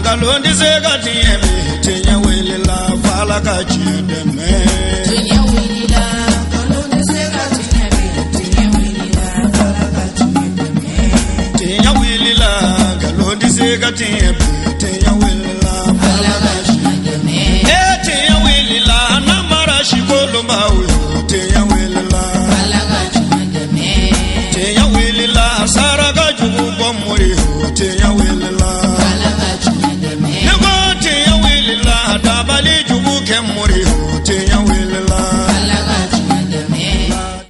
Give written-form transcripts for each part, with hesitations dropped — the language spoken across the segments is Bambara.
Nkalon tɛ se ka tiɲɛ bi, tiɲɛ wulila f'Ala ka tiɲɛ dɛmɛ. Tiɲɛ wulila, nkalon tɛ se ka tiɲɛ bi, tiɲɛ wulila f'Ala ka tiɲɛ dɛmɛ. Tiɲɛ wulila, nkalon tɛ se ka tiɲɛ bi, tiɲɛ wulila Ala ka tiɲɛ dɛmɛ. E tiɲɛ wulila, namara si kolonbaw yo, tiɲɛ wulila. Ala ka tiɲɛ dɛmɛ. Tiɲɛ wulila, saraka jugu bɔ mori yo, tiɲɛ wulila. Ala ka tiɲɛ dɛmɛ. Ne ko tiɲɛ wulila, dabali jugu kɛ mori yo, tiɲɛ wulila. Ala ka tiɲɛ dɛmɛ.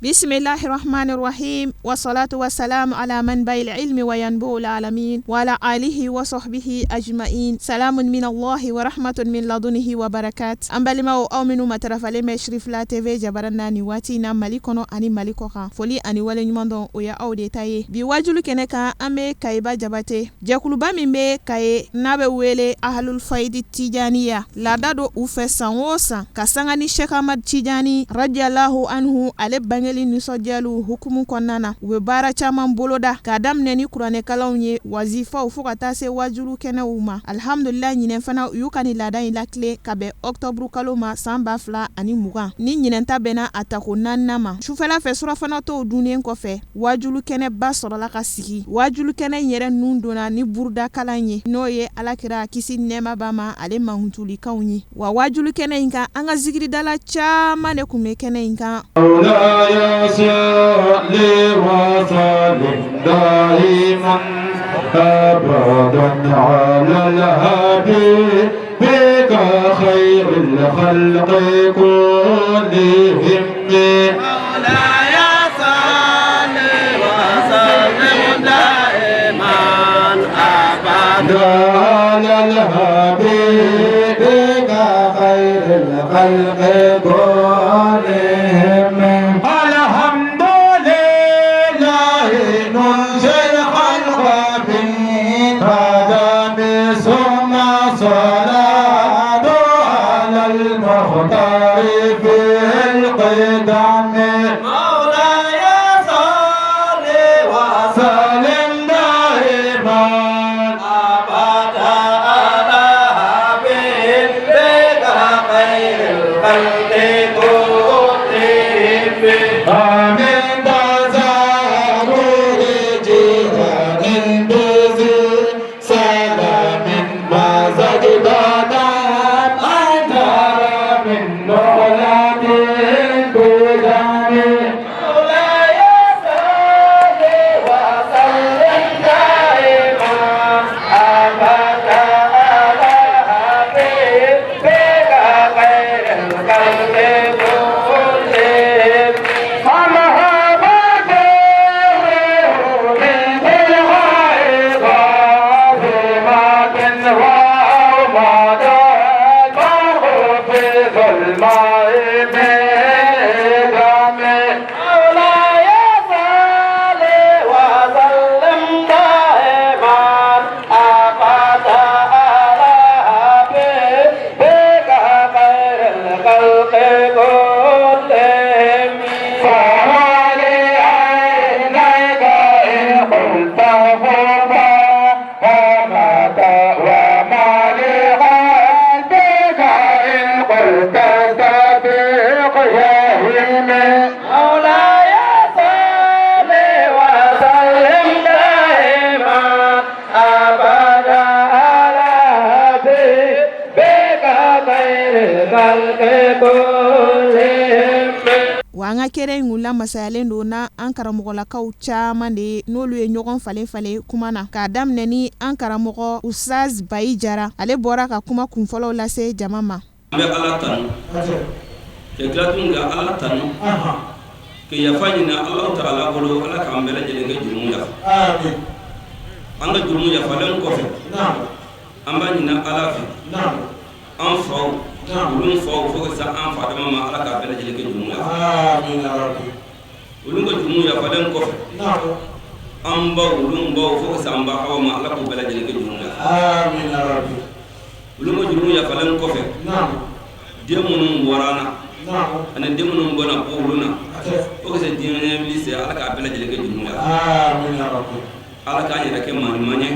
بسم الله الرحمن الرحيم والصلاة والسلام على منبع العلم وينبوع العالمين وعلى آله وصحبه أجمعين، سلام من الله ورحمة من لدنه وبركات. An balimaw, aw minnu matarafalen bɛ Sirifila TV jabaran na nin waati na Mali kɔnɔ ani Mali kɔ kan, foli ani waleɲuman dɔn, o ye aw de ta ye. Bi wajulu kɛnɛ kan, an bɛ Kayiba Jabate, jɛkuluba min bɛ Kaye n'a bɛ wele Ahlul Fayidi Tijaniya. Laada don u fɛ san o san ka sanga ni Sheikh Ahmad Tijani radiallahu anhu ale bangeli nisɔndiyaliw hukumu kɔnɔna na, u bɛ baara caman boloda k'a daminɛ ni kuranɛkalanw ye, wazifaw, fo ka taa se wajulu kɛnɛw ma. Alihamudulila, ɲinɛn fana u y'u ka nin laada in lakile ka bɛn ɔktɔburu kalo ma san 2020, ni ɲinɛn ta bɛnna a tako naaninan ma. Sufɛla fɛ, surɔfanatɔw dunnen kɔfɛ, wajulu kɛnɛba sɔrɔla ka sigi. Wajulu kɛnɛ in yɛrɛ nun donna ni burudakalan ye, n'o ye Alakira kisi nɛɛma b'a ma ale mankutulikanw ye. Wa wajulu kɛnɛ in kan, an ka zikiridala caman de tun bɛ kɛnɛ in kan. مولاي صل وسلم دائما ابدا على الحبيب خير الخلق كلهم. مولاي صل وسلم دائما ابدا على الحبيب خير الخلق كلهم. الحمد لله منشئ الخلق بالقدم، ثم صلاة على المختار في القدم. مولاي صل وسلم سلم دائما ابدا على حبيبك خير الخلق كلهم. آمين. تزاور جيران بزي سلام ما زجدنا أنهار من نعلة بدم. مولاي صل وسلم دائما ابدا على حبيبك خير الخلق كلهم. مرحبا من الغائب وما المرء في ظلماء بدم. مولاي صل وسلم دائما ابدا على حبيبك خير الخلق كلهم. فما لعينيك إن قلت فوقا ومات، وما لقلبك إن قلت صديق يهم. مولاي صل وسلم دائما ابدا على حبيبك خير الخلق كلهم. Wa an ka kɛnɛ in kun lamasayalen don na an karamɔgɔlakaw caman de ye, n'olu ye ɲɔgɔn falen falen kuma na, k'a daminɛ ni an karamɔgɔ Usaz Bayi Jara. Ale bɔra ka kuma kunfɔlɔw lase jama ma. An bɛ Ala tanu ka tila tun ka Ala tanu ka yafa ɲini Ala Taala bolo. Ala k'an bɛɛ lajɛlen kɛ jurumu yafa. An ka jurumu yafalen kɔfɛ, an b'a ɲini Ala fɛ, an faw, olu faw, fo ka se an fa dama ma, Ala k'a bɛɛ lajɛlen kɛ jurumu yafa. Olu ka jurumu yafalen kɔfɛ, an baw, olu baw, fo ka se an ba Hawa ma, Ala k'u bɛɛ lajɛlen kɛ jurumu yafa. Olu ka jurumu yafalen kɔfɛ, den minnu bɔra an na ani den minnu bɔra bɔ olu na fo ka se diɲɛ wuli se, Ala k'a bɛɛ lajɛlen kɛ jurumu yafa. Ala k'an yɛrɛ kɛ maa ɲuman ye,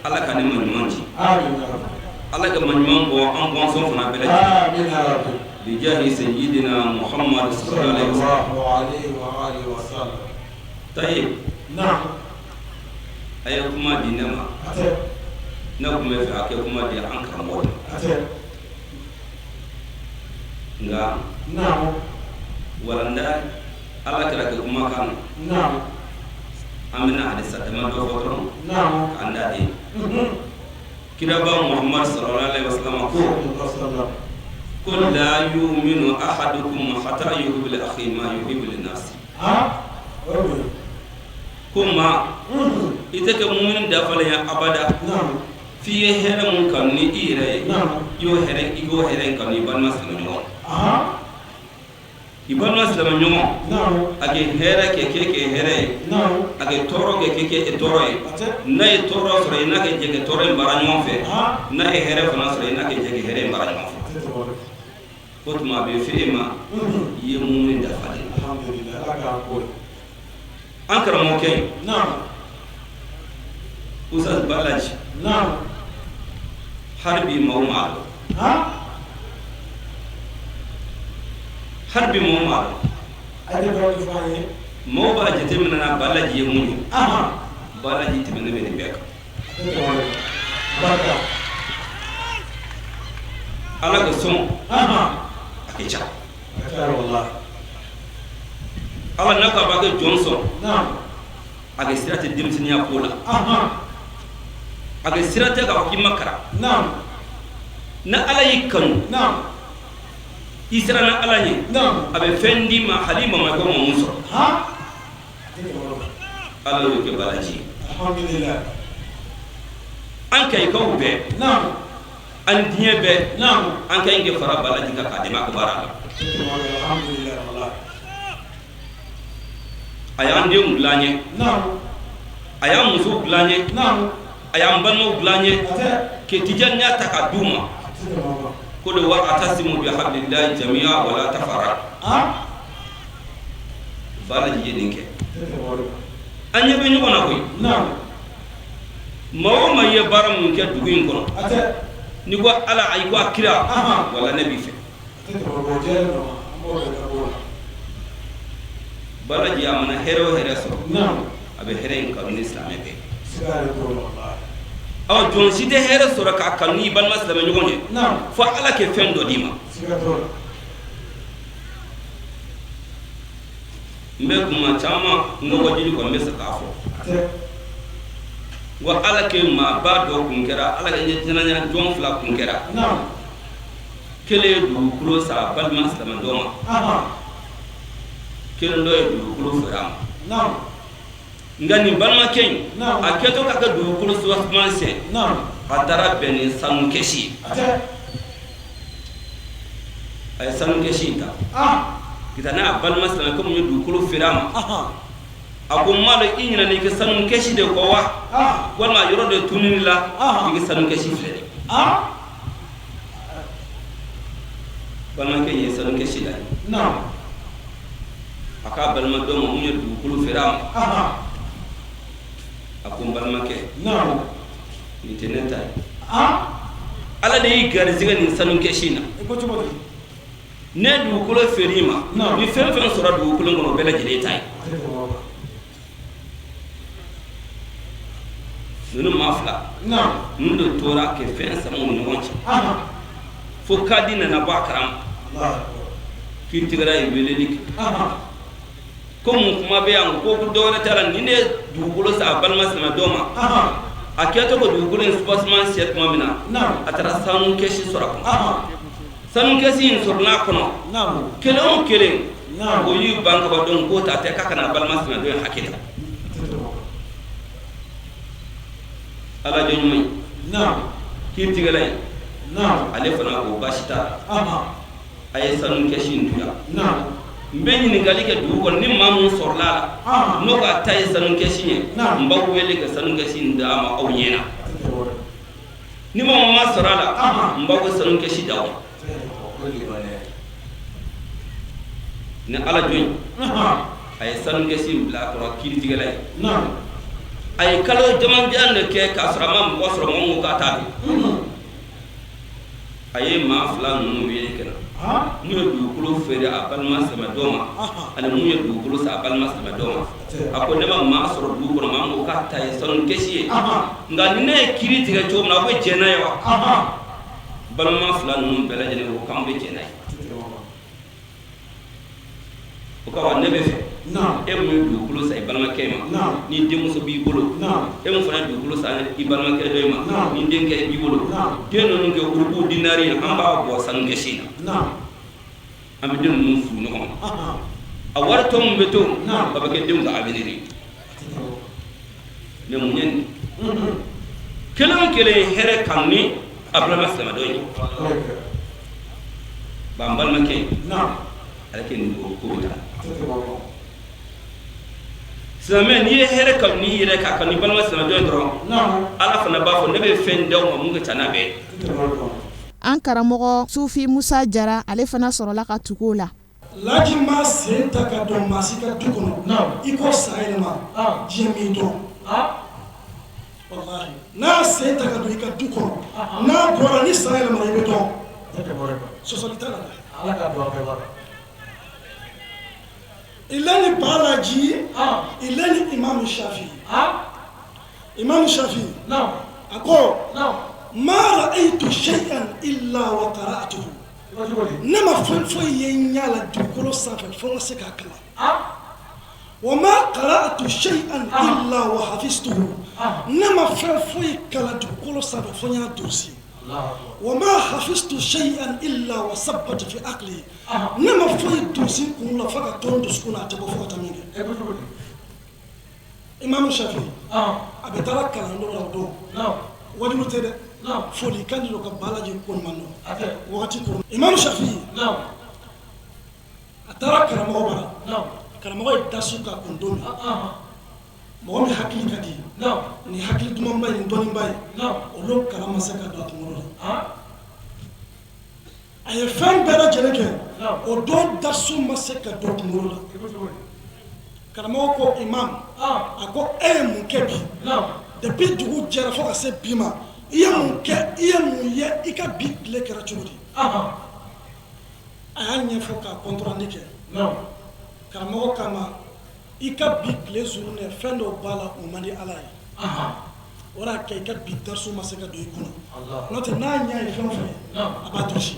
Ala ka ne maa ɲuman ci. Ala ka maɲuman bɔ an bɔnsɔn fana bɛɛ lajɛlen. Bijahi sayyidina Muhammad sallallahu alaihi wasallam. Tayi, a ye kuma di ne ma, ne tun bɛ fɛ a kɛ kuma di an karamɔgɔ de, nka walanda ala kɛra kɛ kumakan na, an bɛna hadisa dama dɔ fɔ dɔrɔn k'an da de. Kiraba Muhammad sallallahu alaihi wasallam ko la yu'minu ahadukum hatta yuhibba li akhihi ma yuhibbu li nafsi. Ko maa, i tɛ kɛ mumini dafalen ye abada f'i ye hɛrɛ mun kanu ni i yɛrɛ ye, i y'o hɛrɛ, i k'o hɛrɛ in kanu i balima silamɛɲɔgɔn, i balima silamɛɲɔgɔn. A kɛ hɛrɛ kɛ k'e kɛ hɛrɛ ye, a kɛ tɔɔrɔ kɛ k'e kɛ tɔɔrɔ ye. N'a ye tɔɔrɔ sɔrɔ, i n'a kɛ jɛ kɛ tɔɔrɔ in baara ɲɔgɔn fɛ. N'a ye hɛrɛ fana sɔrɔ, i n'a kɛ jɛ kɛ hɛrɛ in baara ɲɔgɔn fɛ. O tuma a bɛ f'e ma i ye mumini dafalen. An karamɔgɔkɛ in, Ustaz Balaji, hali bi maaw m'a dɔn, hali bi maaw m'a dɔn. Maaw b'a jateminɛ na Balaji ye mun ye. Balaji tɛmɛnen bɛ nin bɛɛ kan. Ala ka sɔn a kɛ ca. Ala n'a ko a b'a kɛ jɔn sɔn, a kɛ sira tɛ denmisɛnninya ko la, a kɛ sira tɛ k'a fɔ k'i ma kalan. Ni Ala y'i kanu, i siranna Ala ɲɛ, a bɛ fɛn d'i ma hali i mamakɛw ma mun sɔrɔ. Ala y'o kɛ Balaji ye. An Kayikaw bɛɛ, an diɲɛ bɛɛ, an ka ɲi kɛ fara Balaji kan k'a dɛmɛ a ka baara la. A y'an denw dilan ye, a y'an musow dilan ye, a y'an balimaw dilan ye, ke tijaniya ta k'a d'u ma ko de wa atasimu bi hablillahi jami'a wala tafarraqu. Balaji ye nin kɛ, an ɲɛ bɛ ɲɔgɔn na koyi. Maa o maa ye baara mun kɛ dugu in kɔnɔ, n'i ko Ala, i ko a kira, wala ne b'i fɛ. Balaji a mana hɛrɛ o hɛrɛ sɔrɔ, a bɛ hɛrɛ in kanu ni silamɛ bɛɛ. Ɔ, jɔn si tɛ hɛrɛ sɔrɔ k'a kanu n'i balima silamɛ ɲɔgɔn ye fo Ala kɛ fɛn dɔ d'i ma. N bɛ kuma caman n ka wajuli kɔnɔ, n bɛ se k'a fɔ wa Ala kɛ maaba dɔ kun kɛra, Ala kɛ ɲɛsinanya jɔn fila kun kɛra. Kelen ye dugukolo san a balima silamɛ dɔ ma, kelen dɔ ye dugukolo feere a ma. Nka nin balimakɛ in, a kɛtɔ k'a ka dugukolo soubassement siyɛn, a taara bɛn ni sanu kɛsi ye. A ye sanu kɛsi in ta ka taa n'a balima silamɛ komi ye dugukolo feere a ma. A ko n m'a dɔn i ɲinɛna i ka sanu kɛsi de kɔ wa, walima yɔrɔ de tununi la, i ka sanu kɛsi filɛ dɛ. Balimakɛ in ye sanu kɛsi la ye, a k'a balima dɔ ma mun ye dugukolo feere a ma. A ko n balimakɛ, nin tɛ ne ta ye, Ala de y'i garisɛgɛ nin sanu kɛsi in na. Ne ye dugukolo feere i ma, ni fɛn fɛn sɔrɔ dugukolo kɔnɔ, o bɛɛ lajɛlen ta ye. Ninnu maa fila ninnu de tora kɛ fɛn sama u ni ɲɔgɔn cɛ fo kadi nana bɔ a kalama. Kiiritigɛla ye weleli kɛ ko mun kuma bɛ yan, ko dɔwɛrɛ t'a la, nin de ye dugukolo san a balima silamɛ dɔ ma. A kɛtɔ ka dugukolo in soubassement siyɛn tuma min na, a taara sanu kɛsi sɔrɔ a kɔnɔ. Sanu kɛsi in sɔrɔla a kɔnɔ, kelen o kelen o y'u ban kaba dɔn k'o ta tɛ, k'a kana balima silamɛ dɔ in hakɛ ta. Ala jɔn ɲuman in, kiiritigɛla in, ale fana ko baasi t'a la, a ye sanu kɛsi in to yan. N bɛ ɲininkali kɛ dugu kɔnɔ, ni maa mun sɔrɔla a la n'o ka ta ye sanu kɛsi ye, n b'aw wele ka sanu kɛsi in d'a ma aw ɲɛ na. Ni maa mun ma sɔrɔ a la, n b'aw ka sanu kɛsi d'aw ma. Ni ala jɔn in, a ye sanu kɛsi in bila a kɔrɔ kiiritigɛla ye. A ye kalo jamanjan de kɛ k'a sɔrɔ a ma mɔgɔ sɔrɔ mɔgɔ min ko k'a ta don. A ye maa fila ninnu wele ka na, mun ye dugukolo feere a balima silamɛ dɔ ma ani mun ye dugukolo san a balima silamɛ dɔ ma. A ko ne ma maa sɔrɔ dugu kɔnɔ maa min ko k'a ta ye sanu kɛsi ye, nka ni ne ye kiiri tigɛ cogo min na, aw bɛ jɛn n'a ye wa? Balima fila ninnu bɛɛ lajɛlen ko k'an bɛ jɛn n'a ye. O kama ne bɛ fɛ e mun ye dugukolo san i balimakɛ ma, ni denmuso b'i bolo, e mun fana ye dugukolo san i balimakɛ dɔ ma, ni denkɛ b'i bolo, den ninnu kɛ urubu dinari, an b'a bɔ sanu kɛsi na, an bɛ den ninnu furu ɲɔgɔn ma, a wari tɔ min bɛ to, a bɛ kɛ denw ka avenir ye. Mais mun ye nin kelen o kelen ye hɛrɛ kanu ni a balima silamɛ dɔ ye? Ba n balimakɛ, ale kɛ nin ko bɛ taa. Silamɛ, n'i ye hɛrɛ kanu n'i yɛrɛ k'a kanu ni balima silamɛ dɔ ye dɔrɔn, Ala fana b'a fɔ ne bɛ fɛn d'aw ma mun ka ca n'a bɛɛ ye. An karamɔgɔ Sufi Musa Jara, ale fana sɔrɔla ka tugu o la. Laji ma sen ta ka don maa si ka du kɔnɔ i ko san yɛlɛma, diɲɛ min dɔn. Walahi, n'a sen ta ka don i ka du kɔnɔ, n'a bɔra ni san yɛlɛmana, i bɛ dɔn, sɔsɔli t'a la dɛ. Ilani Balaji, ilani Imam Shafi, Imam Shafi a ko: ma ra'aytu shay'an illa wa qara'tuhu. Ne ma fɛn foyi ye n ɲɛ la dugukolo sanfɛ fo n ka se k'a kalan. Wa ma qara'tu shay'an illa wa hafiztuhu. Ne ma fɛn foyi kalan dugukolo sanfɛ fo n y'a durusi. Wa ma hafiztu shay'an illa wa sabbata fi aqli. Ne ma foyi durusi kun la fo ka to n dusukun na, a tɛ bɔ fo ka taa min kɛ. Imam Shafi a bɛ taara kalan dɔ la o don, wajulu tɛ dɛ, folikan de don ka Balaji ko ɲuman dɔn wagati kɔnɔ. Imam Shafi a taara karamɔgɔ bara, karamɔgɔ ye dasu ka kun don min, mɔgɔ min hakili ka di ni hakili dumanba ye, ni dɔnniba ye, olu kalan ma se ka don a kunkolo la. A ye fɛn bɛɛ lajɛlen kɛ, o don dasu ma se ka don kunkolo la. Karamɔgɔ ko: imam, a ko e ye mun kɛ bi depuis dugu jɛra fo ka se bi ma? I ye mun kɛ? I ye mun ye? I ka bi tile kɛra cogo di? A y'a ɲɛfɔ k'a compte rendu kɛ karamɔgɔ kama. I ka bi tile journée, fɛn dɔw b'a la, o man di Ala ye, o de y'a kɛ i ka bi darisu ma se ka don i kunna. N'o tɛ, n'a ɲɛ ye fɛn o fɛn ye, a b'a durusi.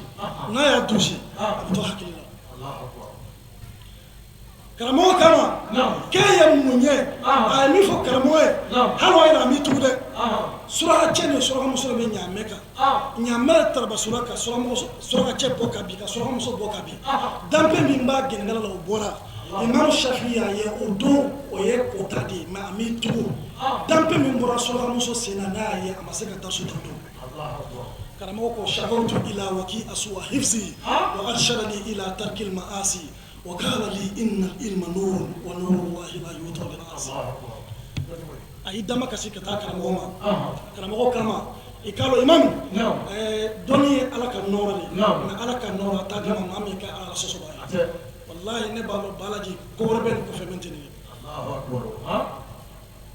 N'a y'a durusi, a bɛ to hakili la. Karamɔgɔ kama k'e ye mun ye? A ye min fɔ karamɔgɔ ye, hali o yɛrɛ a m'i tugu dɛ. Suraka cɛ ni surakamuso de bɛ ɲaamɛ kan. Ɲaamɛ taraba suraka, suraka cɛ bɔ ka bin, ka surakamuso bɔ ka bin. Danpe min b'a gɛnɛgɛnɛ la, o bɔra. Imam Shafi y'a ye o don, o ye kota de ye, mais a m'i tugu. Danpe min bɔra surakamuso sen na, n'a y'a ye, a ma se ka dasu ta don. Karamɔgɔ ko: shakawtu ila waki'a su'a hifzi wa arshadani ila tarkil ma'asi wa qala li inna al-ilma nurun wa nuru Allahi la yuta lil 'asi. A y'i dama kasi ka taa karamɔgɔ ma. Karamɔgɔ kama i k'a dɔn imamu, dɔnni ye Ala ka nɔɔrɔ de ye, mais Ala ka nɔɔrɔ a t'a d'i ma maa min ka Ala la sɔsɔba ye. Walahi, ne b'a dɔn Balaji ko wɛrɛ bɛ nin kɔfɛ min tɛ nin ye.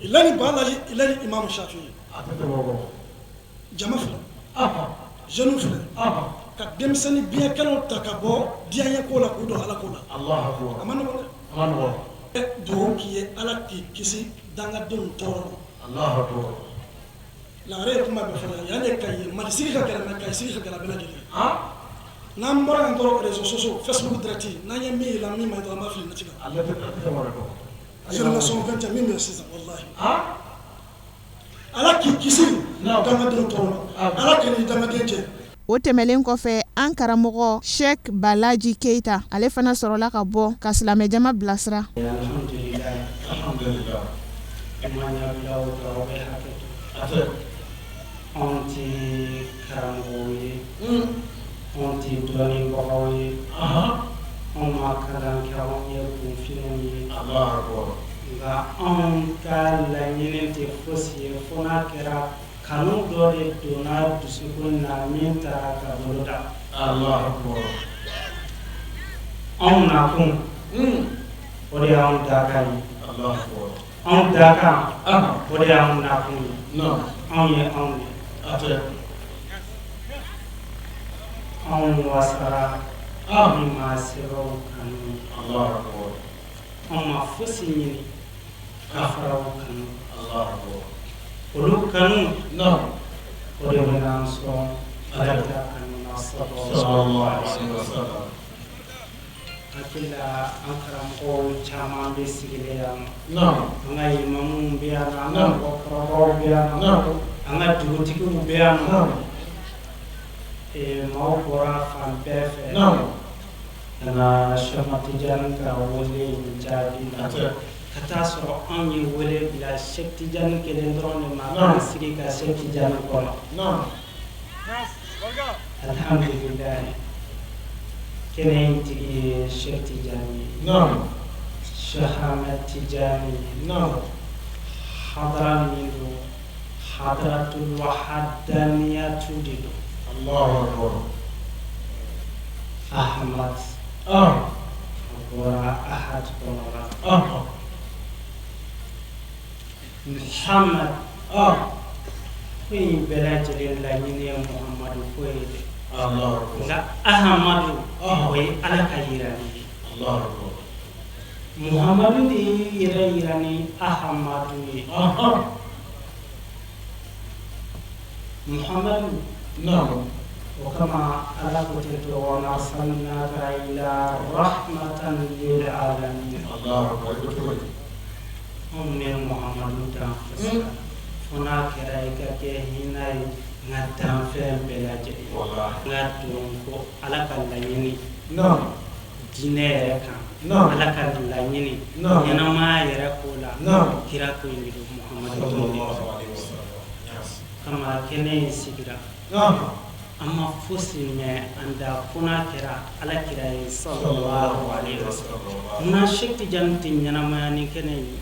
Ilani Balaji, ilani Imamu Shafi, jama filɛ, jeunes filɛ, ka denmisɛnnin biɲɛkɛlaw ta ka bɔ diɲɛ ko la k'u don Ala ko la, a ma nɔgɔn dɛ. Dugawu k'i ye, Ala k'i kisi dangadenw tɔɔrɔ ma. Lagare ye kuma bɛɛ fɔ yan de ka ye Mali sigi ka gɛlɛn, mais Kayi sigi ka gɛlɛn bɛɛ lajɛlen. N'an bɔra yan dɔrɔn, réseaux sociaux, Facebook direct, n'an ye min yira min ma dɔrɔn, an b'a fili net kan. Génération 21 min bɛ sisan, walahi, Ala k'i kisi dangadenw tɔɔrɔ ma, Ala k'i dangaden cɛ. O tɛmɛlen kɔfɛ, an karamɔgɔ Sheikh Balaji Keyita, ale fana sɔrɔla ka bɔ ka silamɛjama bilasira. Alhamdulilayi, alhamdulilayi. Kuma ɲabilaw dɔrɔn bɛ hakɛ to. Anw tɛ karamɔgɔw ye, anw tɛ dɔnnibagaw ye, anw ma kalan kɛ, anw ye kunfinw ye. Nka anw ka laɲini tɛ fosi ye fo n'a kɛra kanu dɔ de donna dusukun na min taara ka bolo da. Anw nakun, o de y'anw dakan ye. Anw dakan, o de y'anw nakun ye. Anw ye anw ye. Anw wasara ni maa sɛbɛw kanu ye. Anw ma fosi ɲini ka fara o kanu. Olu kanu, o de bɛna an sɔn Ala kira kanu na, sallallahu alaihi wasallam. Hakili la, an karamɔgɔw caman bɛ sigilen yan nɔ. An ka imamuw bɛ yan nɔ, an ka mɔgɔkɔrɔbaw bɛ yan nɔ, an ka dugutigiw bɛ yan nɔ. Maaw bɔra fan bɛɛ fɛ ka na Cheikh Tijani ka wele in jaabi la, ka taa sɔrɔ anw ye wele bila Cheikh Tijani kelen dɔrɔn de ma, k'an sigi ka Cheikh Tijani kɔnɔ. Alhamdulilayi, kɛnɛ in tigi ye Cheikh Tijani ye, Cheikh Ahmed Tijani ye. Hadara min don, hadaratul wahadaniyatu de don. Ahmad, a bɔra Ahad kɔnɔ la. Muhammad, ko in bɛɛ lajɛlen laɲini ye Muhammadu ko ye dɛ, nka Ahamadu, o ye Ala ka yirali ye. Muhammadu de y'i yɛrɛ yira ni Ahamadu ye. Muhammadu, o kama Ala ko ten to: wa ma arsalnaka illa rahmatan lil alamin. Anw bɛ Muhammadu dan fo n'a kɛra i ka kɛ hinɛ ye n ka danfɛn bɛɛ lajɛlen. N ka dɔn ko Ala ka laɲini diinɛ yɛrɛ kan, Ala ka laɲini ɲɛnamaya yɛrɛ ko la, kira ko in de don, Muhammadu kama. Kɛnɛ in sigira, an ma fosi mɛn an da fo n'a kɛra Ala kira ye, sallallahu alaihi wasallam. Munna Cheikh Tidiane tɛ ɲɛnamaya ni kɛnɛ in ye?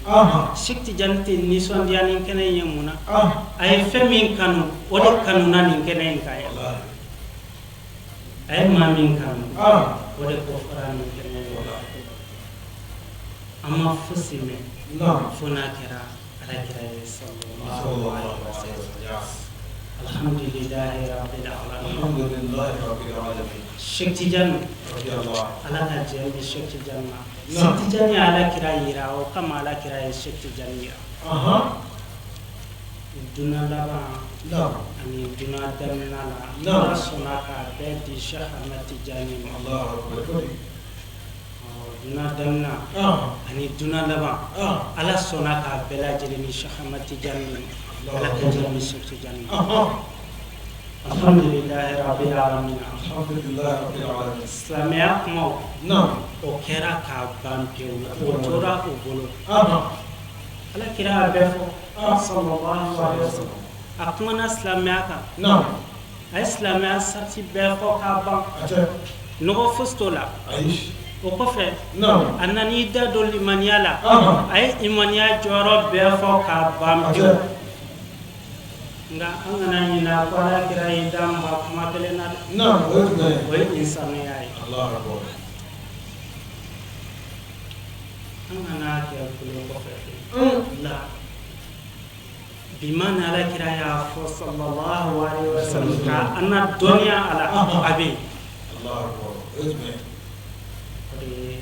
Cheikh Tidiane tɛ nisɔndiya ni kɛnɛ in ye? Mun na? A ye fɛn min kanu, o de kanuna nin kɛnɛ in kan yan. A ye maa min kanu, o de ko fɔra nin kɛnɛ in kan. An ma fosi mɛn fo n'a kɛra Ala kira ye, sallallahu alaihi wasallam. Alhamdulillahi rabbil alamin. Cheikh Tidiane, Ala ka jɛ bɛ Cheikh Tidiane ma. Cheikh Tidiane ye Ala kira yira, o kama Ala kira ye Cheikh Tidiane yira. Duna laban ani duna daminɛ la, Ala sɔnna k'a bɛɛ di Cheikh Ahmed Tidiane ma. Duna daminɛ ani duna laban, Ala sɔnna k'a bɛɛ lajɛlen ni Cheikh Ahmed Tidiane ma. Ala ka jɛ ni Cheikh Tidiane ma. Alhamdulillahi rabbil alamin. Silamɛya kumaw, o kɛra k'a ban pewu, o tora o bolo. Ala kira y'a bɛɛ fɔ, sallallahu alaihi wasallam. A kumana silamɛya kan, a ye silamɛya sarati bɛɛ fɔ k'a ban, nɔgɔ fosi t'o la. O kɔfɛ, a nan'i da don limaniya la, a ye limaniya jɔyɔrɔ bɛɛ fɔ k'a ban pewu. Nka an kana ɲinɛ ko Ala kira y'i da ma kuma kelen na dɛ, o ye insaniya ye. An kana kɛ kulo kɔfɛ la. Bi ma ni Ala kira y'a fɔ, sallallahu alaihi wasallam, ka an na dɔnniya a la, a bɛ yen. O de ye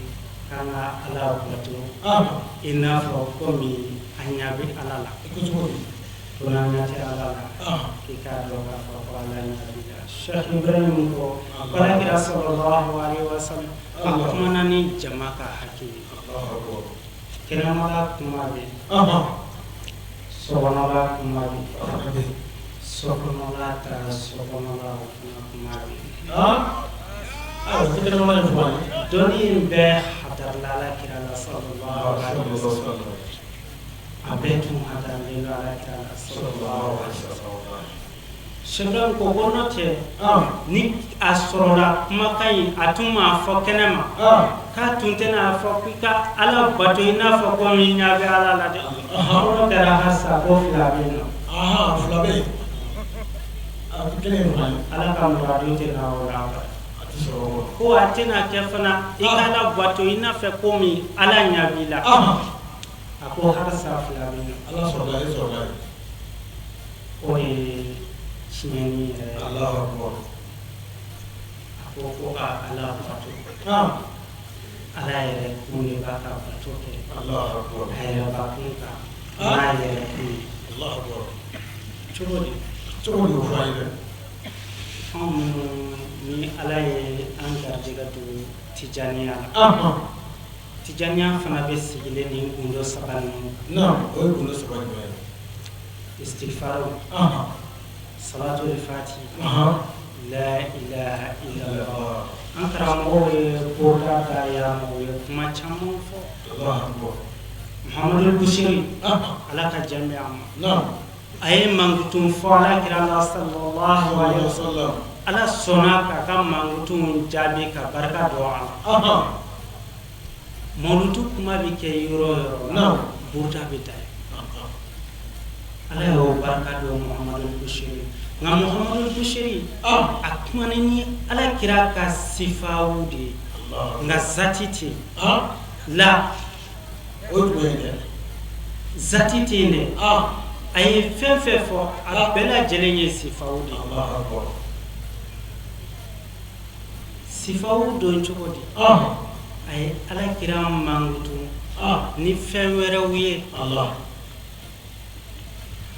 k'an ka Ala bato i n'a fɔ komi an ɲɛ bɛ Ala la. Ko n'an ɲɛ tɛ Ala la, k'i k'a dɔn k'a fɔ ko Ala ɲɛ b'i la. Cheikh Ibrahim ko ko Ala kira sallallahu alaihi wasallam, a kumana ni jama ka hakɛ ye. Kɛnɛmala kuma bɛ yen, sokɔnɔla kuma bɛ yen, sokɔnɔla ta sokɔnɔla, o fana kuma bɛ yen. Dɔnni in bɛɛ hadarila Ala kira la, sallallahu alaihi wasallam. A bɛɛ tun hadaralen don Ala kira la, sallallahu alaihi wasallam. Cheikh Ibrahim ko ko n'o tɛ, ni a sɔrɔla kumakan in, a tun m'a fɔ kɛnɛ ma, k'a tun tɛna a fɔ k'i ka Ala bato i n'a fɔ ko min ɲɛ bɛ Ala la dɛ. Ko n'o kɛra halisa, ko fila bɛ yen nɔ. Ala ka muradu tɛna o la, ko a tɛna kɛ fana i ka Ala bato i n'a fɔ ko min Ala ɲɛ b'i la. A ko harisa fila bɛ yen. Ala sɔrɔla e sɔrɔla ye. O de ye tiɲɛni yɛrɛ ye. Alahu akbar. A ko ko ka Ala bato. Ala yɛrɛ kun de b'a ka bato kɛ. Alahu akbar. A yɛrɛ bakun kan n'a yɛrɛ kun ye. Alahu akbar. Cogo di? Cogo di o fɔ an ye dɛ? Anw minnu ni Ala ye an garijɛgɛ don tijaniya la. Tijaniya fana bɛ sigilen nin gundo saba ninnu kan. Naam, o ye gundo saba jumɛn ye? Istighfaru. Salatul fati. La ilaha illallah. An karamɔgɔw ye koda da yan, u ye kuma caman fɔ. Allahu akbar. Muhammadu Busiri. Ala ka jɛn bɛ a ma. Naam. A ye mankutun fɔ Ala kira la sallallahu alaihi wasallam. Ala sɔnna k'a ka mankutun jaabi ka barika don a la. Mawuludu kuma bɛ kɛ yɔrɔ o yɔrɔ la, buruda bɛ da yen. Ala y'o barika don Muhammadu Busiri. Nka Muhammadu Busiri, a kumana ni Ala kira ka sifaw de ye, nka zati tɛ yen. La. O ye jumɛn ye dɛ? Zati tɛ yen dɛ. A ye fɛn fɛn fɔ, a bɛɛ lajɛlen ye sifaw de ye. Sifaw don cogo di? A ye Ala kira mankutu ni fɛn wɛrɛw ye.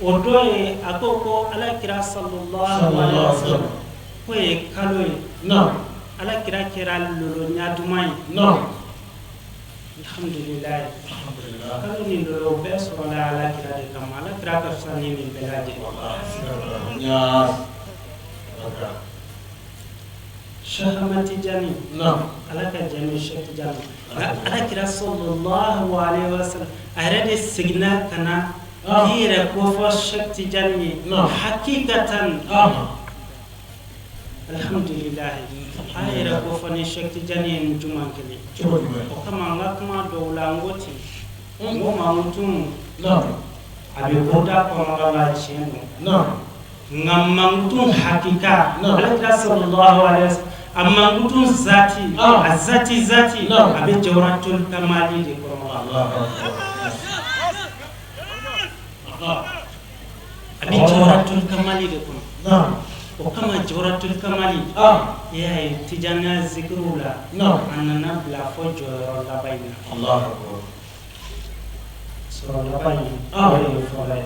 O dɔ ye, a ko ko Ala kira sallallahu alaihi wasallam k'o ye kalo ye. Ala kira kɛra lolo ɲaduman ye. Alhamdulilayi. Kalo ni lolo bɛɛ sɔrɔla Ala kira de kama. Ala kira ka fisa ni nin bɛɛ lajɛlen. Cheikh Ahmad Tijani. Ala ka jɛn ni Cheikh Tijani. Nka Ala kira sallallahu alaihi wasallam a yɛrɛ de seginna ka na k'i yɛrɛ kofɔ Cheikh Tijani ye. Hakikatan. Alhamdulilayi. A yɛrɛ kofɔ ni Cheikh Tijani ye ni juman kelen. O kama n ka kuma dɔw la n ko ten. N ko mankutun a bɛ buruda kɔnɔna la tiɲɛ don. Nka mankutun hakika, Ala kira sallallahu alaihi wasallam a mankutun zati, a zati zati, a bɛ jawharatul kamali de kɔnɔ. A bɛ jawharatul kamali de kɔnɔ. O kama jawharatul kamali, i y'a ye tijaniya zikiriw la, a nana bila fɔ jɔyɔrɔ laban in na. Sɔrɔ laban in, o de ye fɔlɔ ye.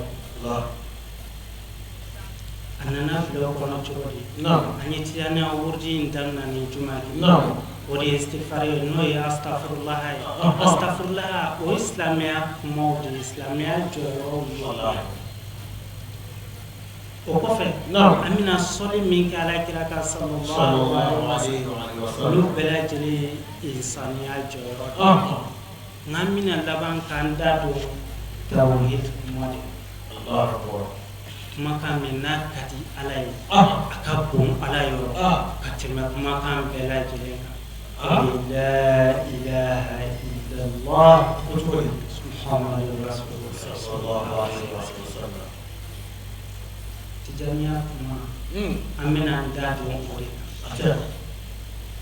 A nana bila o kɔnɔ cogo di? An ye tijaniya wurudi in daminɛ ni juma ye. O de ye istighfar ye, n'o ye astaghfirullah ye. Astaghfirullah, o ye silamɛya kumaw de ye, silamɛya jɔyɔrɔw ye. O kɔfɛ, an bɛna sɔli min kɛ Ala kira kan sallallahu alaihi wasallam, olu bɛɛ lajɛlen ye insaniya jɔyɔrɔ de ye. Nka an bɛna laban k'an da don tawhid kuma de. Kumakan min n'a ka di Ala ye, a ka bon Ala yɔrɔ ka tɛmɛ kumakan bɛɛ lajɛlen kan. La ilaha illallah Muhammadu rasulullah. Tijaniya kuma, an bɛna an da don o de kan.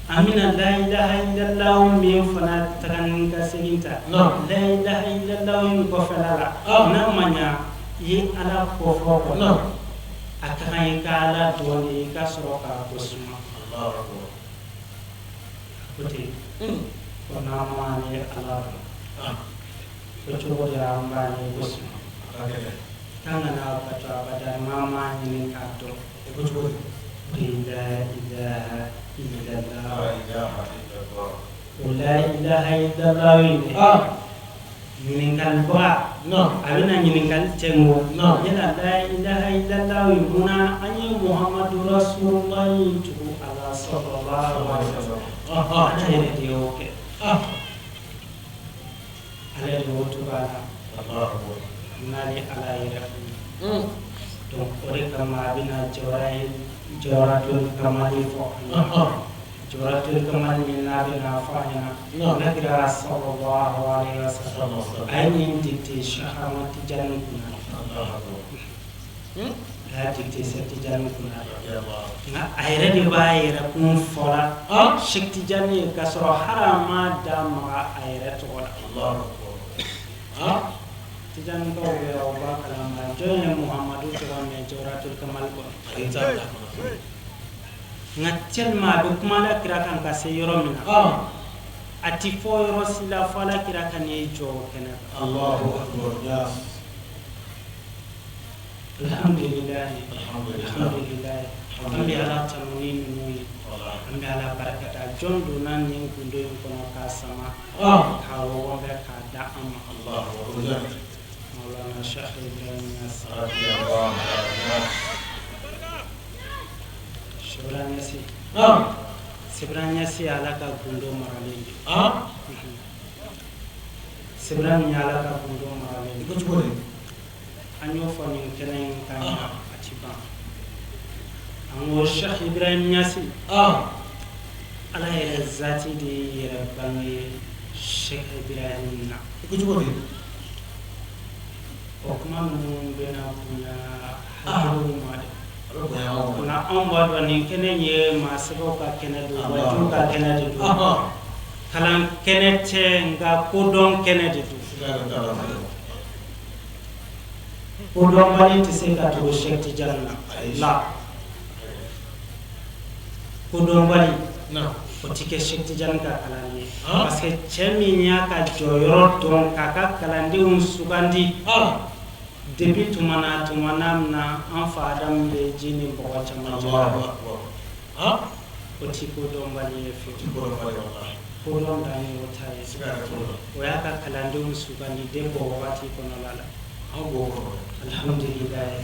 An bɛna la ilaha illallah min fana taga ni ka segin ta. La ilaha illallah in kɔfɛla la, n'a ma ɲa i ye Ala kofɔ kɔnɔ, a ka kan i ka Ala dɔn de, i ka sɔrɔ k'a ko suma. A ko ten, ko n'an m'ale Ala dɔn, ko cogo di an b'ale ko suma? K'an kana bato abada n'an m'a ɲini k'a dɔn. O de ye la ilaha illallah. O la ilaha illallah in dɛ, ɲininkalibaga a bɛna ɲininkali tɛngo. Yala la ilaha illallah in, munna an ye Muhammadu rasulullah in tugu a la sallallahu alaihi wasallam? Ala yɛrɛ de y'o kɛ. Ala de y'o tugu a la. N'ale Ala yɛrɛ kun ye. Donc o de kama a bɛna jawharatul kamali fɔ an ɲɛna. Jawharatul kamali min n'a bɛna fɔ an ɲɛna, Ala kira sallallahu alaihi wasallam a ye nin dicté Cheikh Ahmad Tijani kunna. A y'a dicté Cheikh Tijani kunna. Nka a yɛrɛ de b'a yɛrɛ kun fɔla Cheikh Tijani ye k'a sɔrɔ hali a ma da maga a yɛrɛ tɔgɔ la. Tijanikaw bɛ yan, u b'a kalama. Jɔn ye Muhamadu tɔgɔ mɛn Jawharatul Kamal kɔnɔ? Ayi, n t'a bila kɔnɔ. Nka tellement a bɛ kuma Ala kira kan ka se yɔrɔ min na, a ti fɔ yɔrɔ si la fo Ala kira ka n'i jɔ o kɛnɛ kan. Allahu akbar, yes. Alhamdulilayi. Alhamdulillah. Alhamdulilayi, an bɛ Ala tanu ni ninnu ye. Wallahi. An bɛ Ala barikada. Jɔn donna nin gundo in kɔnɔ k'a sama, k'a wɔgɔbɛ, k'a da an ma? Allahu akbar. Maulana Cheikh Ibrahim Niass. Radiyallahu anhu. Sebira Ɲasi. Sebira Ɲasi ye Ala ka gundo maralen de ye. Sebira nin ye Ala ka gundo maralen I de ko cogo di? An y'o fɔ nin kɛnɛ in kan yan, a ti ban. An ko Cheikh Ibrahim Ɲasi, Ala yɛrɛ zati de y'i yɛrɛ bange Cheikh Ibrahim na. I ko cogo di? O kuma ninnu bɛna bonya hakiliw ma dɛ. A bɛ bonya anw ma. Nka anw b'a dɔn nin kɛnɛ in ye maa sɛbɛw ka kɛnɛ don, wajuw ka kɛnɛ de don, kalan kɛnɛ tɛ, nka kodɔn kɛnɛ de don. Siga yɛrɛ t'a la. Kodɔnbali tɛ se ka tugu Cheikh Tidiane na. Ayi. La kodɔnbali, Naam. o ti kɛ Cheikh Tidiane ka kalanden ye, Ah. parce que cɛ min y'a ka jɔyɔrɔ dɔn k'a ka kalandenw sugandi depuis tuma na min na an fa Adamu bɛ ji ni bɔgɔ camancɛ la, Allahu akbar. O ti kodɔnbali ye fiyewu. Ti kodɔnbali, wallahi. Kodɔn dan ye o ta ye. Siga yɛrɛ t'o la. O y'a ka kalandenw sugandi depuis o wagati kɔnɔna la. An b'o kɔnɔ. Alhamdulilayi.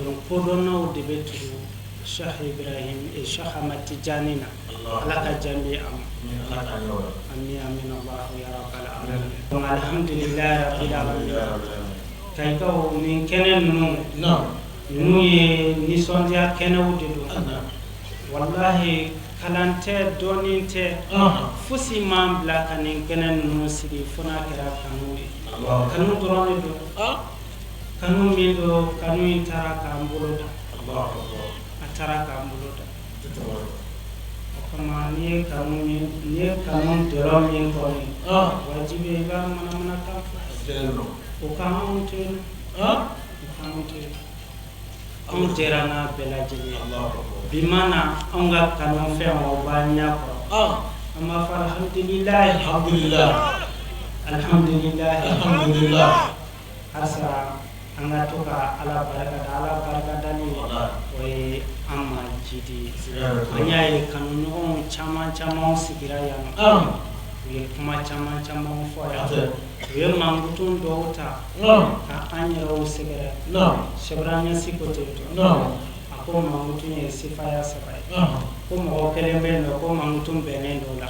Donc kodɔnnaw de bɛ tugu Cheikh Ibrahim et Cheikh Ahmad Tidiane na. Allah. Ala ka jaabi a ma. Ni Ala k'an yɔrɔ ye. Amin, amin, Allahu ya rabbal alamin. Donc alhamdulilayi rabbil alamin. Kayikaw, nin kɛnɛ ninnu, Naam. ninnu ye nisɔndiya kɛnɛw de don. Naam. Walahi, kalan tɛ, dɔɔnin tɛ, fosi m'an bila ka nin kɛnɛ ninnu sigi fo n'a kɛra kanu ye. Allah. Kanu dɔrɔn de don. Kanu min don, kanu in taara k'an bolo da. Allahu akbar. A taara k'an bolo da. Tɛ tɛmɛ o kan. O kama n'i ye kanu min, n'i ye kanu dɔrɔn min kɔni, wajibi i b'a manamanakan fɔ. Tiɲɛ don. O k'anw to yen. O k'anw to yen. Anw jɛra n'a bɛɛ lajɛlen ye. Allahu akbar. Bi ma na anw ka kanufɛn, o b'an ɲɛ kɔrɔ. An b'a fɔ alhamdulilayi. Alhamdulillah. Alhamdulilayi. Alhamdulillah. Halisa an ka to ka Ala barika da. Ala barika dali, Wallahi. o ye an ma jidi ye. Siga yɛrɛ t'o la. An y'a ye kanuɲɔgɔnw caman caman sigira yan nɔ, u ye kuma caman caman fɔ yan. Atɛ. U ye mankutun dɔw ta ka an yɛrɛw sɛgɛrɛ. Naam. Sebira Ɲasi ko ten tɔ. Naam. A ko mankutun ye sifaya saba ye. Ko mɔgɔ kelen bɛ yen nɔ ko mankutun bɛnnen dɔ la.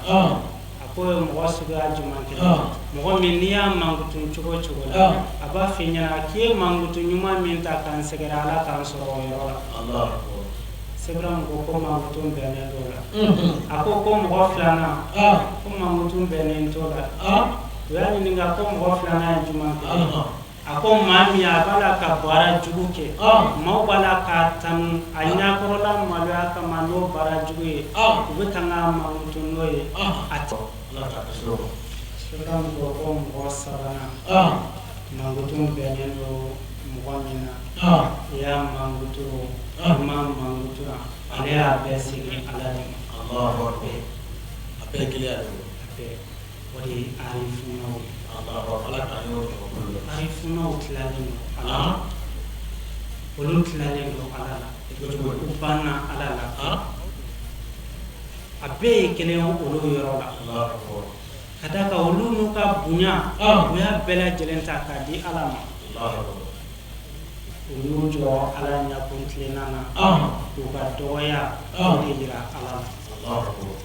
A ko ye mɔgɔ suguya jumɛn kelen? Mɔgɔ min n'i y'a mankutun cogo o cogo la, a b'a f'i ɲɛna k'i ye mankutun ɲuman min ta k'an sɛgɛrɛ, Ala k'an sɔrɔ o yɔrɔ la. Allahu akbar. Sebira ko ko mankutun bɛnnen dɔ la. A ko ko mɔgɔ filanan, ko mankutun bɛnnen t'o la. U y'a ɲininka ko mɔgɔ filanan ye jumɛn kelen? A ko maa min a b'a la ka baara jugu kɛ, maaw b'a la k'a tanu a ɲakɔrɔla maloya kama n'o baara jugu ye, u bɛ kan k'a mankutu n'o ye, a tɛ. Ala k'a kisi o ma. Sebira ko ko mɔgɔ sabanan, mankutun bɛnnen don mɔgɔ min na, i y'a mankutu, i ma mankutu, ale y'a bɛɛ segin Ala de ma. Allahu akbar. A bɛɛ ye kelen ye ale bolo. A bɛɛ, o de ye arifunaw ye. Allahu akbar. Ala k'an yɔrɔ jamakulu la. Arifunaw tilalen don Ala la. Olu tilalen don Ala la. I ko cogo di? U banna Ala la. A bɛɛ ye kelen ye olu yɔrɔ la. Allahu akbar. Ka d'a kan olu n'u ka bonya, u y'a bɛɛ lajɛlen ta k'a di Ala ma. Allahu akbar. U y'u jɔ Ala ɲɛkun tilenna na, k'u ka dɔgɔya o de yira Ala la. Allahu akbar.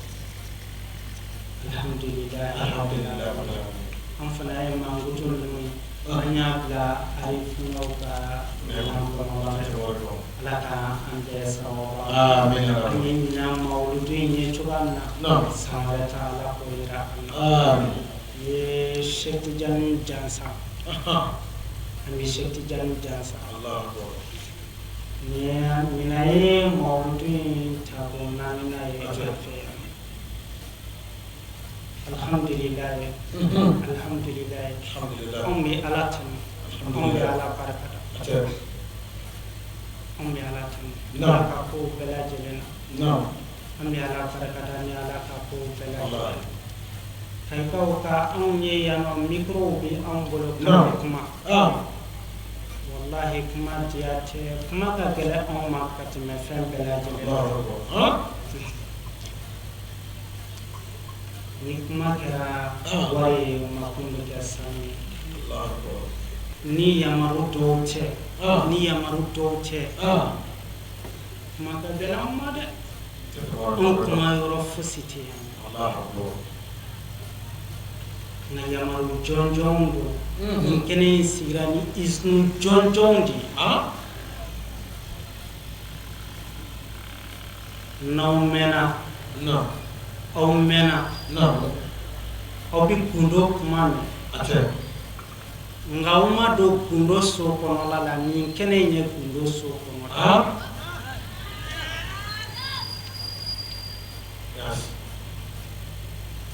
Alhamdulilayi. Alhamdulillah. Rabbil alamin. An fana ye mankutu ninnu, an y'a bila arifunaw ka minɛn kɔnɔ. Ala ka an bɛɛ sababu. Amin ya An Rabbi. ye ɲinan mawuludu in ye cogoya min na, Naam. san wɛrɛ ta, Ala k'o yira an na. Amin. N ye Cheikh Tidiane jansa, an bɛ Cheikh Tidiane jansa. Allahu akbar. Ɲinan ye mawuludu in tako naaninan ye an fɛ yan. Alhamdulilayi, alhamdulilayi. Alhamdulillah. Anw bɛ Ala tanu. Anw bɛ Ala barika da, anw bɛ Ala tanu Ala ka kow bɛɛ lajɛlen na. An bɛ Ala barika da ni Ala ka kow bɛɛ lajɛlen na. Kayikaw ka anw ye yan nɔ, microw bɛ anw bolo k'an bɛ kuma. Walahi, kuma diya tɛ, kuma ka gɛlɛn anw ma ka tɛmɛ fɛn bɛɛ lajɛlen kan. Ni kuma kɛra wari ye, makun bɛ kɛ sanu ye. Ni yamaru dɔw tɛ, ni yamaru dɔw tɛ, kuma ka gɛlɛn anw ma dɛ. Anw kuma yɔrɔ fosi tɛ yan, nka yamaru jɔnjɔnw don. Nin kɛnɛ in sigira ni izini jɔnjɔnw de ye. N'aw mɛnna, aw mɛnna, aw bɛ gundo kuma mɛn, nka aw ma don gundo so kɔnɔla la. Nin kɛnɛ in ye gundo so kɔnɔ.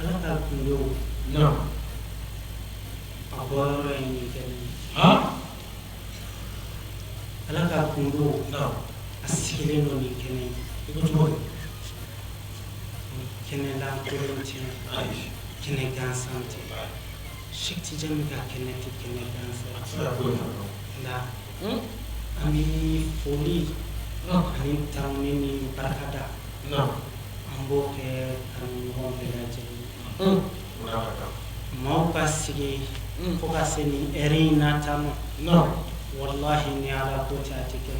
Ala ka gundo, a bɔyɔrɔ ye nin kɛnɛ ye. Ala ka gundo, a sigilen don nin kɛnɛ in. Kɛnɛ lankolon tɛ, kɛnɛ gansan tɛ. Cheikh Tidiane ka kɛnɛ tɛ kɛnɛ gansan. Nka an bɛ foli ani tanuni ni barikada, an b'o kɛ kanuɲɔgɔn bɛɛ lajɛlen. Maaw ka sigi fo ka se nin heure in na tan nɔ, walahi, ni Ala ko tɛ, a tɛ kɛ.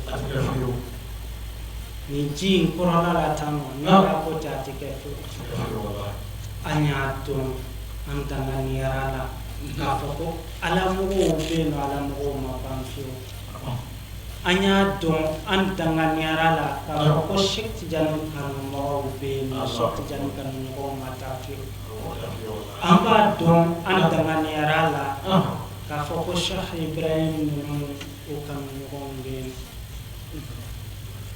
Nin ji in kɔrɔla la tan nɔ, ni Ala ko tɛ, a tɛ kɛ fiyewu. An y'a dɔn, an danganiyara la k'a fɔ ko Ala mɔgɔw bɛ yen nɔ, Ala mɔgɔw ma ban fiyewu. An y'a dɔn, an danganiyara la k'a fɔ ko Cheikh Tidiane kanubagaw bɛ yen nɔ, Cheikh Tidiane kanuɲɔgɔnw ma taa fiyewu. An b'a dɔn, an danganiyara la k'a fɔ ko Cheikh Ibrahim ninnu, o kanuɲɔgɔnw bɛ yen.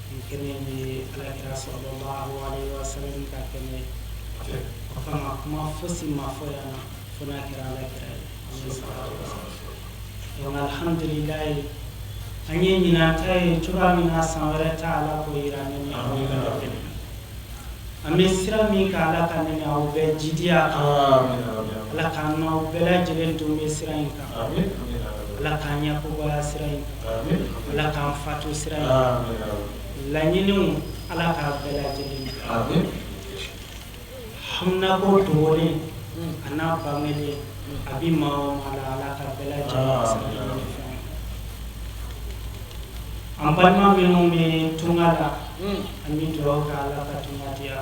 Nin kɛnɛ ye Alakira sallallahu alaihi wa sallam ka kɛnɛ ye. O kama, kuma fosi ma fɔ yan nɔ fo n'a kɛra Alakira ye, alayhi salatu wa salam. Donc alhamdulilayi, an ye ɲinan ta ye cogoya min na, san wɛrɛ ta, Ala k'o yira ne ni aw bɛɛ lajɛlen. An bɛ sira min kan, Ala ka ne ni aw bɛɛ jidiya kan. Ala k'an n'aw bɛɛ lajɛlen dun bɛ sira in kan. Ala k'an yakubaya sira in kan. Ala k'an fatu sira in kan. Laɲiniw, Ala k'a bɛɛ lajɛlen haminako dogolen a n'a bangelen, a bi maa o maa la, Ala ka bɛɛ lajɛlen sira ɲini fɛn. An balima minnu bɛ tunga la, an bɛ dugawu kɛ, Ala ka tunga diya.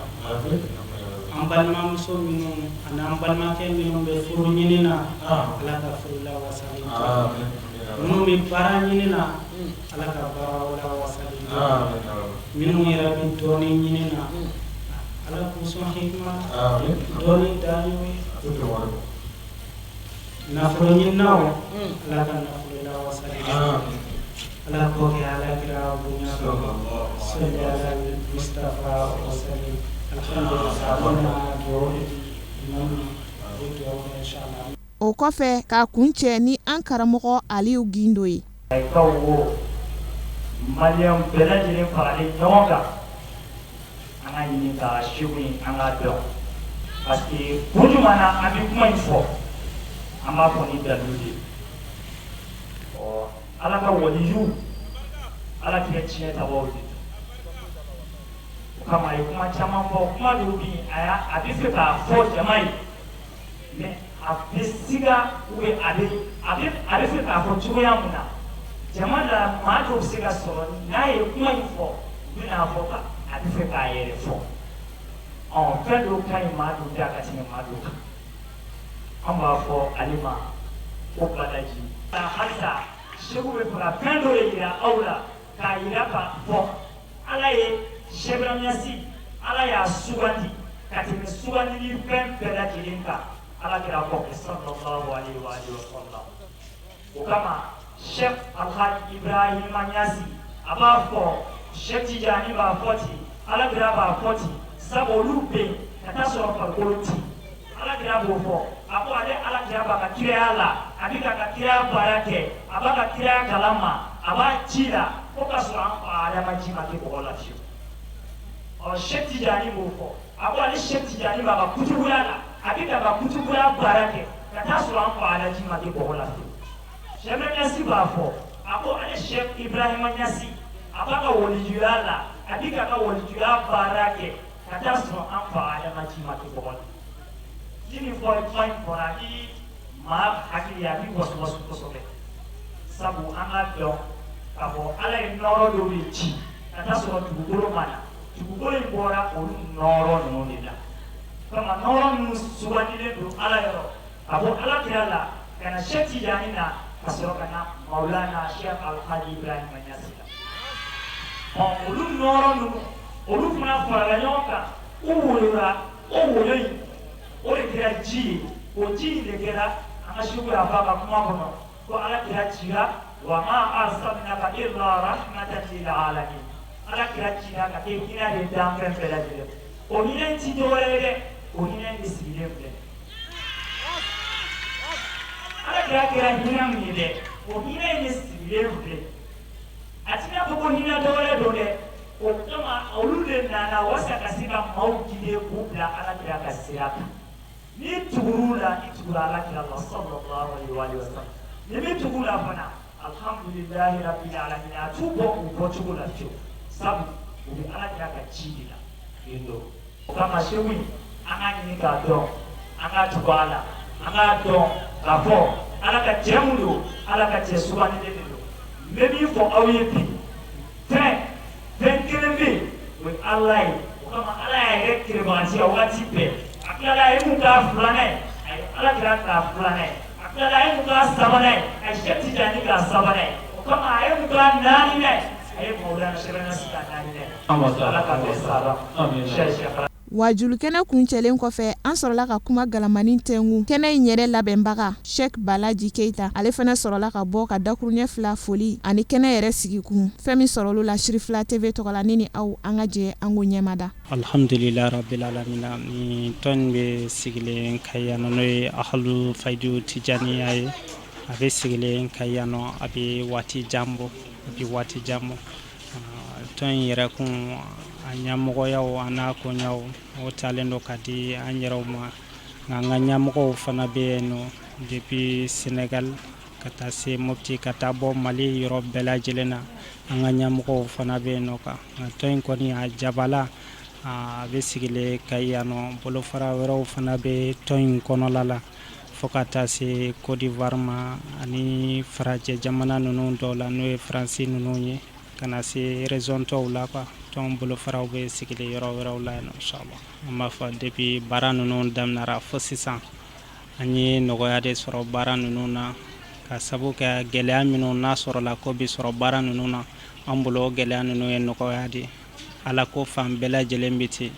An balimamuso minnu ani an balimakɛ minnu bɛ furu ɲini na, Ala ka furu lawasali. Minnu bɛ baara ɲini na, Ala ka baaraw lawasali. Minnu yɛrɛ bɛ dɔɔni ɲini na, Ala k'u sɔn hikima la. Dɔɔni dan y'o ye. Nafolo ɲininaw, Ala ka nafolo lawasali. Ala k'o kɛ Ala kira bonya kama. Salli ala Mustafa wa sallim. Alhamdulillah, an bɛna dugawu de di imam ma, a bɛ dugawu kɛ inshallah. O kɔfɛ, k'a kuncɛ ni an karamɔgɔ Aliyu Gindo ye. Kayikaw wo, Maliyɛnw bɛɛ lajɛlen faralen ɲɔgɔn kan, an ka ɲini ka Seku in, an k'a dɔn, parce que kun jumɛn na an bɛ kuma in fɔ? An b'a fɔ ni dalilu de ye. Ɔ, Ala ka waliju, Ala kira tiɲɛ tabaw de don. O kama, a ye kuma caman fɔ. Kuma dɔw bɛ yen, a y'a a bɛ fɛ k'a fɔ jama ye, mais a bɛ siga ou bien a bɛ fɛ k'a fɔ cogoya mun na jama la, maa dɔw bɛ se ka sɔrɔ n'a ye kuma in fɔ, u bɛna fɔ ka a bɛ fɛ k'a yɛrɛ fɔ. Ɔ, fɛn dɔw ka ɲi maa dɔw da ka tɛmɛ maa dɔw kan. An b'a fɔ ale ma ko balaji. Halisa Seku bɛ fɛ ka fɛn dɔ de yira aw la, k'a yira k'a fɔ Ala ye Cheikh Ibrahim Niasse, Ala y'a sugandi ka tɛmɛ sugandili fɛn bɛɛ lajɛlen kan Ala kira kɔfɛ, sallallahu alaihi wa alihi wa sallam. O kama, Cheikh Alhaji Ibrahima Niasse, a b'a fɔ, Cheikh Tijani b'a fɔ ten, Ala kira b'a fɔ ten, sabu olu bɛ yen ka taa sɔrɔ farikolo ten. Ala kira b'o fɔ, a ko ale Ala kira b'a ka kiraya la. a bɛ k'a ka kiraya baara kɛ, a b'a ka kiraya kalama, a b'a ci la fo ka sɔrɔ an fa Adama ji ma kɛ bɔgɔ la fiyewu. Ɔ, Sɛki Tijani b'o fɔ, a ko ale Sɛki Tijani b'a ka kutubuya la, a bɛ k'a ka kutubuya baara kɛ ka taa sɔrɔ an fa Alaji ma kɛ bɔgɔ la fiyewu. Sɛki Ɲasi b'a fɔ, a ko ale Sɛki Ibrahima Ɲasi, a b'a ka walijuya la, a bɛ k'a ka walijuya baara kɛ ka taa sɔrɔ an fa Adama ji ma kɛ bɔgɔ la. Ni nin fɔ kuma in fɔra ni maa hakili ye, a b'i wasuwasu kosɛbɛ, sabu an k'a dɔn k'a fɔ Ala ye nɔɔrɔ dɔw de ci ka taa sɔrɔ dugukolo ma na. Dugukolo in bɔra olu nɔɔrɔ ninnu de la. Kama nɔɔrɔ minnu sugandilen don Ala yɔrɔ ka bɔ Ala kira la ka na Sɛki Tijani na, ka sɔrɔ ka na Mawulana Sɛki Alhaji Ibrahima Ɲasi la. Ɔ, olu nɔɔrɔ ninnu, olu fana farala ɲɔgɔn kan, u woyora. O woyo in, o de kɛra ji ye. O ji in de kɛra, an ka seku y'a fɔ a ka kuma kɔnɔ ko Ala kira cira, wa ma arsalnaka illa rahmatan lil alamin. Ala kira cira ka kɛ hinɛ de danfɛn bɛɛ lajɛlen. O hinɛ in ti dɔwɛrɛ ye dɛ, o hinɛ in de sigilen filɛ. Ala kira kɛra hinɛ min ye dɛ, o hinɛ in de sigilen filɛ. A t'i n'a fɔ ko hinɛ dɔwɛrɛ don dɛ. O kama olu de nana wasa ka se ka maaw guider k'u bila Ala kira ka sira kan. N'i tugur'u la, i tugura Ala kira la sallallahu alaihi wa sallam. N'i m'i tugu la fana, alhamdulillahi rabbil alamin, a t'u bɔ u bɔcogo la fiyewu, sabu u bɛ Ala kira ka ci de la. O kama seku in, an k'a ɲini k'a dɔn, an k'a tugu a la, an k'a dɔn k'a fɔ Ala ka cɛ mun don, Ala ka cɛ sugandilen de don. N bɛ min fɔ aw ye bi, fɛn fɛn kelen bɛ yen, o ye Ala ye. O kama Ala y'a yɛrɛ kerebantiya waati bɛɛ. A tilala, a ye mun k'a filanan ye? A ye Ala kira k'a filanan ye. A tilala, a ye mun k'a sabanan ye? A ye Sɛki Tijani k'a sabanan ye. O kama a ye mun k'a naaninan ye? A ye Mawulana Sɛki Ɲasi k'a naaninan ye. Ala ka bɛn saba ma. Wajulikɛnɛ kuncɛlen kɔfɛ, an sɔrɔla ka kuma galamani tɛnku kɛnɛ in yɛrɛ labɛnbaga Sɛki Balaji Keyita. Ale fana sɔrɔla ka bɔ ka dakuruɲɛ fila foli ani kɛnɛ yɛrɛ sigikun. Fɛn min sɔrɔl'o la Sirifila TV tɔgɔ la, ne ni aw, an ka jɛ an k'o ɲɛmada. Alhamdulilahi rabil alamina. Ni tɔn in bɛ sigilen Kayi yan nɔ, n'o ye Ahalu Fayidu Tijaniya ye. A bɛ sigilen Kayi yan nɔ, a bɛ waati jan bɔ, a bɛ waati jan bɔ. Tɔn in yɛrɛ kun a ɲɛmɔgɔyaw a n'a koɲaw, o talen don ka di an yɛrɛw ma, nka an ka ɲɛmɔgɔw fana bɛ yen nɔ depuis Sénégal ka taa se Mopti, ka taa bɔ Mali yɔrɔ bɛɛ lajɛlen na. An ka ɲɛmɔgɔw fana bɛ yen nɔ kan. Nka tɔn in kɔni a jabala, a bɛ sigilen Kayi yan nɔ. Bolofara wɛrɛw fana bɛ tɔn in kɔnɔla la fo ka taa se Côte d'Ivoire ma ani farajɛ jamana ninnu dɔw la, n'o ye Faransi ninnu ye, ka na se région tɔw la quoi. Tɔn bolofaraw bɛ sigilen yɔrɔ wɛrɛw la yen inchallah. An b'a fɔ depuis baara ninnu daminɛra fo sisan, an ye nɔgɔya de sɔrɔ baara ninnu na, ka sabu kɛ gɛlɛya minnu n'a sɔrɔla ko bɛ sɔrɔ baara ninnu na, an bolo gɛlɛya ninnu ye nɔgɔya de. Ala ko fan bɛɛ lajɛlen bɛ ten,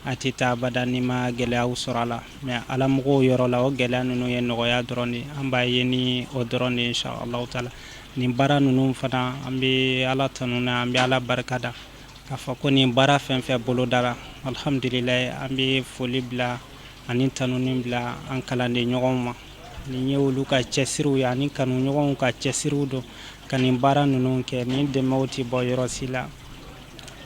a tɛ taa abada n'i ma gɛlɛyaw sɔrɔ a la, mais ala mɔgɔw yɔrɔ la, o gɛlɛya ninnu ye nɔgɔya dɔrɔn de, an b'a ye ni o dɔrɔn de inshallah taala. Nin baara ninnu fana, an bɛ Ala tanu na, an bɛ Ala barika da k'a fɔ ko nin baara fɛn fɛn bolodara, alhamdulilayi. An bɛ foli bila ani tanuni bila an kalanden ɲɔgɔnw ma. Nin ye olu ka cɛsiriw ye ani kanu ɲɔgɔnw ka cɛsiriw don ka nin baara ninnu kɛ. Nin dɛmɛw tɛ bɔ yɔrɔ si la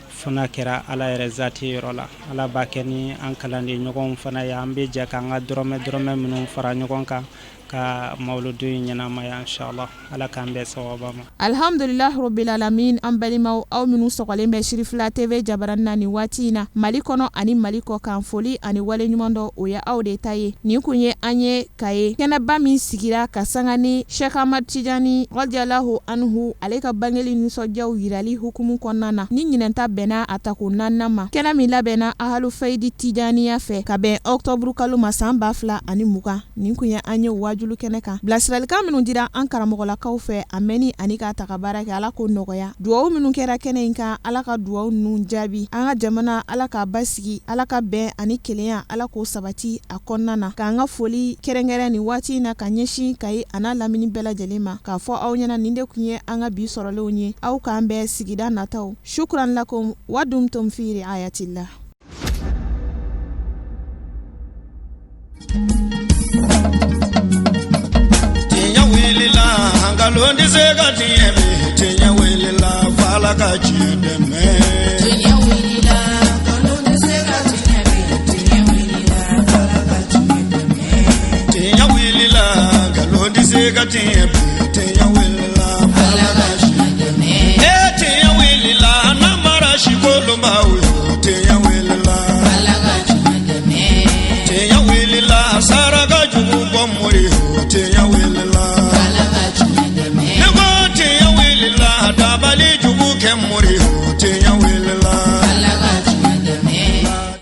fo n'a kɛra Ala yɛrɛ zati yɔrɔ la. Ala b'a kɛ ni an kalanden ɲɔgɔnw fana ye. An bɛ jɛ k'an ka dɔrɔmɛ dɔrɔmɛ minnu fara ɲɔgɔn kan ka mawuludu in ɲɛnamaya inshallah. Ala k'an bɛn sawaba ma. Alhamdulilahi rabbil alamin. An balimaw, aw minnu sɔgɔlen bɛ Sirifila TV jabarani na nin waati in na Mali kɔnɔ ani Mali kɔ kan, foli ani waleɲuman dɔn, o ye aw de ta ye. Nin kun ye an ye Kayi kɛnɛba min sigira ka sanga ni Sɛki Amadu Tijani radiyalahu anhu ale ka bangeli nisɔndiyaw yirali hukumu kɔnɔna na, ni ɲinɛnta bɛnna a tako naaninan ma, kɛnɛ min labɛnna Ahalu Fayidi Tijaniya fɛ ka bɛn ɔkutɔburu kalo ma san 2020. Nin kun ye an ye waajulu kɛnɛ kan. Bilasiralikan minnu dira an karamɔgɔlakaw fɛ, a mɛnni ani k'a ta ka baara kɛ, Ala k'o nɔgɔya. Duwawu minnu kɛra kɛnɛ in kan, Ala ka duwawu ninnu jaabi. An ka jamana, Ala k'a basigi. Ala ka bɛn ani kelenya, Ala k'o sabati a kɔnɔna na. K'an ka foli kɛrɛnkɛrɛn nin waati in na ka ɲɛsin Kayi an'a lamini bɛɛ lajɛlen ma, k'a fɔ aw ɲɛna nin de kun ye an ka bi sɔrɔlenw ye. Aw k'an bɛn sigida nataw. Shukran lakum wa dumtum fi riayatillah. Tiɲɛ. Nkalon tɛ se ka tiɲɛ bi, tiɲɛ wulila f'Ala ka tiɲɛ dɛmɛ. Tiɲɛ wulila, nkalon tɛ se ka tiɲɛ bi, tiɲɛ wulila f'Ala ka tiɲɛ dɛmɛ. Tiɲɛ wulila, nkalon tɛ se ka tiɲɛ bi, tiɲɛ wulila Ala ka tiɲɛ dɛmɛ. E tiɲɛ wulila, namara sikolonbaw yo, tiɲɛ wulila. Ala ka tiɲɛ dɛmɛ. Tiɲɛ wulila, saraka jugu bɔ mori yo, tiɲɛ wulila.